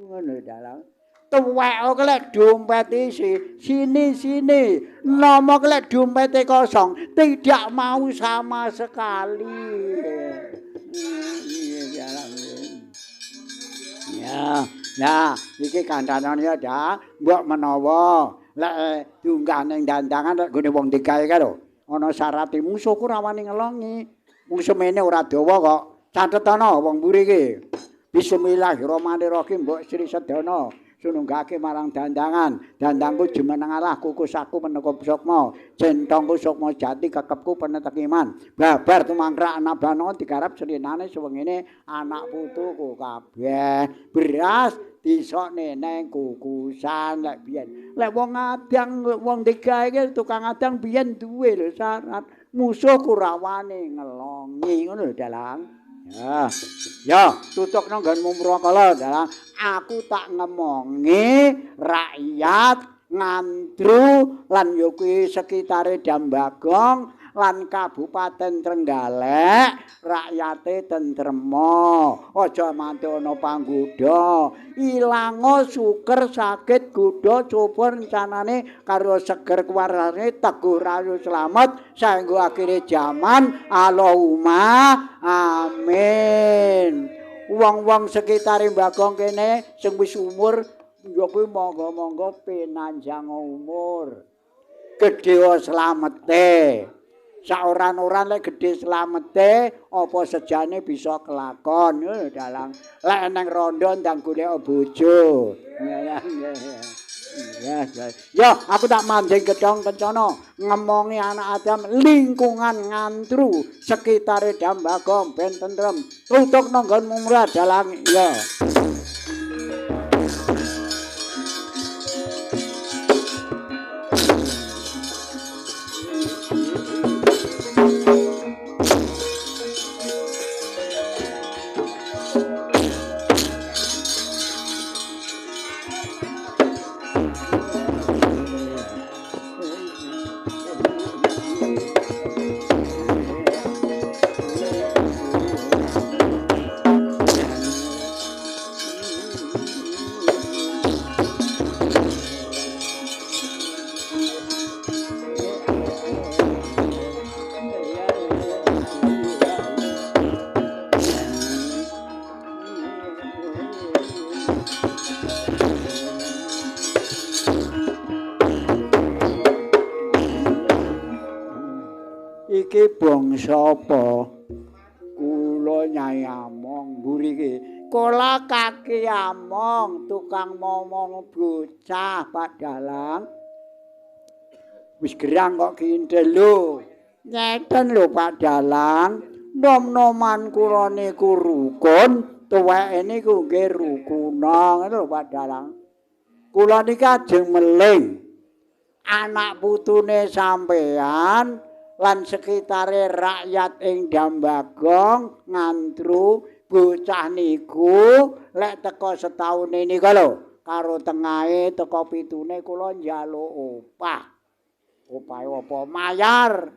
Ngono dalang. Tuwek lek dompet isi, sini-sini. Nomo lek dompete kosong, tidak mau sama sekali. Ya, nah iki kandhanane ya, Dah. Mbok menawa lek diunggah ning dandangan lek nggone wong digawe kae lho. Ana syarate mungsuhku ra wani ngelongi. Mung semene ora dawa kok. Catetana wong mburi iki. Bismillahirrahmanirrahim, Mbok Sri Sedana. Sununggake marang dandangan. Dandangku jumeneng Allah, kukusaku penekup sukma, centongku sukma jati, kekepku penetek iman. Babar tumangkrak anak bano digarap srinane suwengine anak putuku kabeh. Beras disokne neng kukusan lek biyen. Lek wong adang, wong digawe iki tukang adang biyen duwe lho syarat. Musuhku rawane ngelongi ngono lho dalang. Ya, ya, tutukno nggonmu mrakala dalang. Aku tak ngemongi rakyat Ngandru lan ya kuwi sekitare Dambagong lan Kabupaten Trenggalek, rakyate tentrema, aja mati ana panggoda, ilango suker sakit godha coba rencanane karo seger kewarane teguh rayu slamet saengga akhire jaman. Allahumma amin. Wong-wong sekitare Bagong kene sing wis umur ya kuwi monggo-monggo pinanjang umur, gedhe slamete. Saoran-oran lek gedhe slamete apa sejane bisa kelakon ngono dalang. Lek nang rondo ndang golek bojo. Ya ya. Ya, aku tak manjing gedhong kencana ngemongi anak Adam lingkungan Ngandru sekitare Dambagong ben tentrem. Tutukno nggonmu mrah dalang. Ya. Iki bangsa apa? Kula Nyai Among mburi iki. Kula kaki Among tukang momong bocah Pak Dalang. Wis gerang kok kinthil lho. Ngeten lho Pak Dalang, nom-noman kula niku rukun, tuweke niku nggih rukuna ngono lho Pak Dalang. Kula niki ajeng meling anak putune sampean lan sekitare rakyat ing Dambagong Ngandru bocah niku lek teko setaune niku lho karo tengahe teko pitune kula njaluk opah. Opahe apa? Mayar.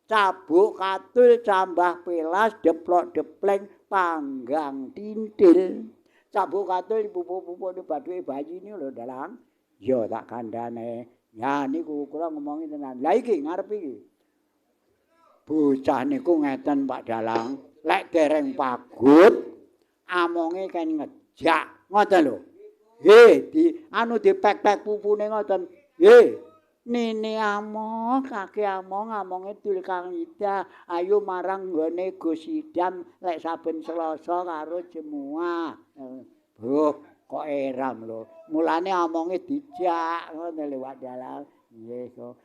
Cabuk katul cambah pelas deplok depleng panggang tintil. Cabuk katul pupuk-pupuk bathuke bayi niku lho dalang. Ya tak kandhane. Ya niku kula ngomongi tenan. Lah iki ngarep iki. Bocah niku ngeten Pak Dalang, lek dereng pagut amonge ken ngejak, ngoten lho. Nggih, di anu dipek-pek pupune ngoten. Nggih. Nini among, kaki among, amonge dul Kang Ida, ayo marang nggone Gus Idam lek saben Selasa karo Jemuah. Bro, kok eram lho. Mulane amonge dijak ngoten lho Pak Dalang. Nggih kok.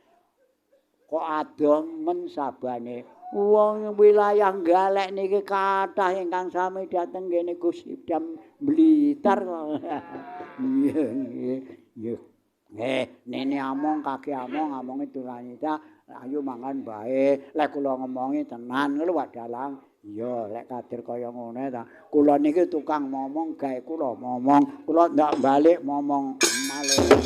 Kok adoh men sabane. Wong wilayah Galek niki kathah ingkang sami dhateng nggene Gus Idam Blitar. Nggih, nggih. Nggih, nene among kaki among amonge tulanita, ayo mangan bae. Lek kula ngomongi tenan lho Pak Dalang. Iya, lek kadir kaya ngono ta. Kula niki tukang momong, gawe kula momong. Kula ndak balik momong malih.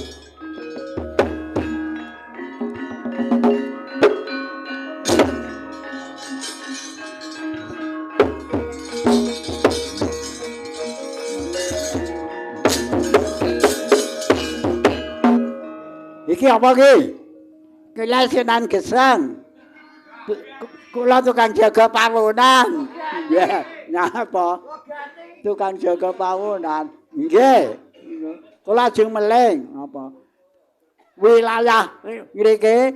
Iki apa iki? Kula Sunan Geseng. Kula tukang jaga pawonan. Nggih, napa? Tukang jaga pawonan. Nggih. Kula ajeng meling apa? Wilayah ngriki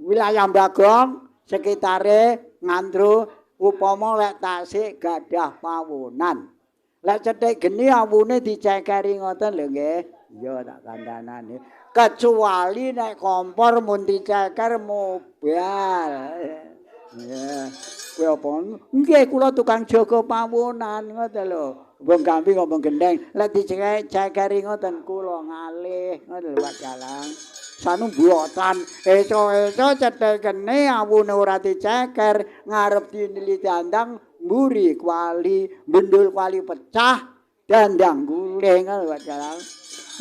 wilayah Bagong sekitare Ngantru upama lek tasik gadah pawonan. Lek cethik geni awune dicekeri ngoten lho nggih. Iya tak kandhanane. Kecuali nek kompor mun diceker mobil. Nggih. Kuwi apa? Nggih kula tukang jaga pawonan ngoten lho. Wong gampi ngomong gendeng, lek dicekeri ngoten kula ngalih ngoten lho Pak Dalang. Sanu mboten eco-eco cethekene awune ora diceker, ngarep dinili dandang mburi kuali, bendul kuali pecah, dandang guling ngoten lho Pak Dalang.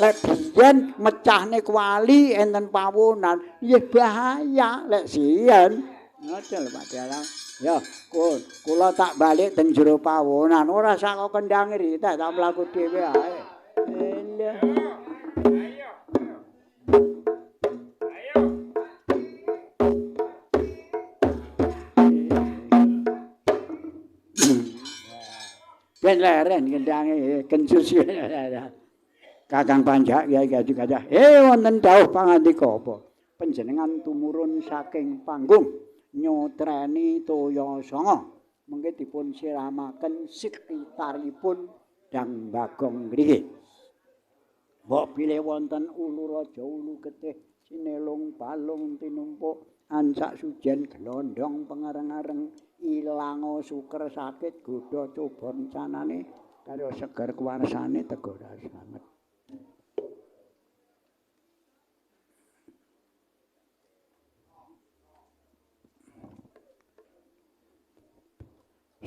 Lek biyen mecahne kuali enten pawonan, nggih bahaya lek siyen. Ngoten lho Pak Dalang. Ya, kula tak balik teng jero pawonan, ora sak kok kendang rita tak mlaku dhewe ae. Lha. Ayo. Ben leren kendange kencus. Kakang Panjak Kyai Gajah Gajah. Wonten dawuh pangandika apa? Panjenengan tumurun saking panggung nyotreni toya sanga. Mengke dipun siramaken sekitaripun Dang Bagong mriki. Mbok bilih wonten ulu raja ulu getih sinelung balung tinumpuk ancak sujen glondong pengareng-areng ilango suker sakit godha coba rencanane karo seger kuwarsane tegora slamet.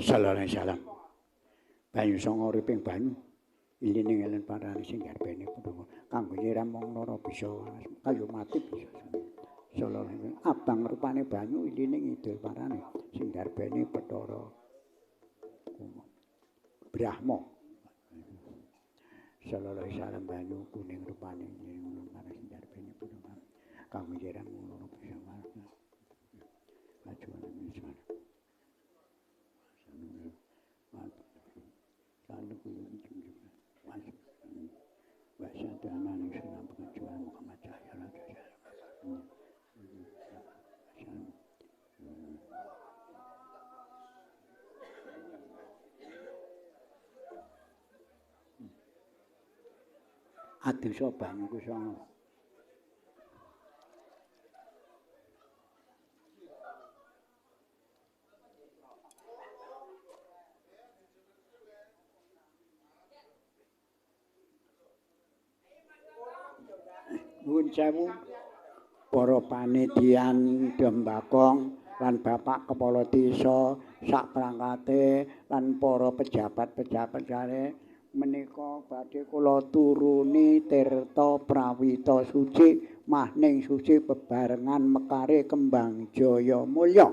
Sallallahu alaihi wasallam. Banyu sanga uriping banyu ilining elen parane sing garbene padha kanggo nyiram wong lara bisa kayu mati bisa. Sallallahu alaihi wasallam. Abang rupane banyu ilining idul parane sing garbene Bathara Brahma. Sallallahu alaihi wasallam banyu kuning rupane ilining parane sing garbene padha kanggo nyiram wong lara bisa kajuan. Adusa banyu ku sanga. Nuwun sewu para panitian Dembakong lan Bapak Kepala Desa sak prangkate lan para pejabat-pejabat kare menika badhe kula turuni tirta prawita suci mahning suci bebarengan mekare kembang jaya mulya.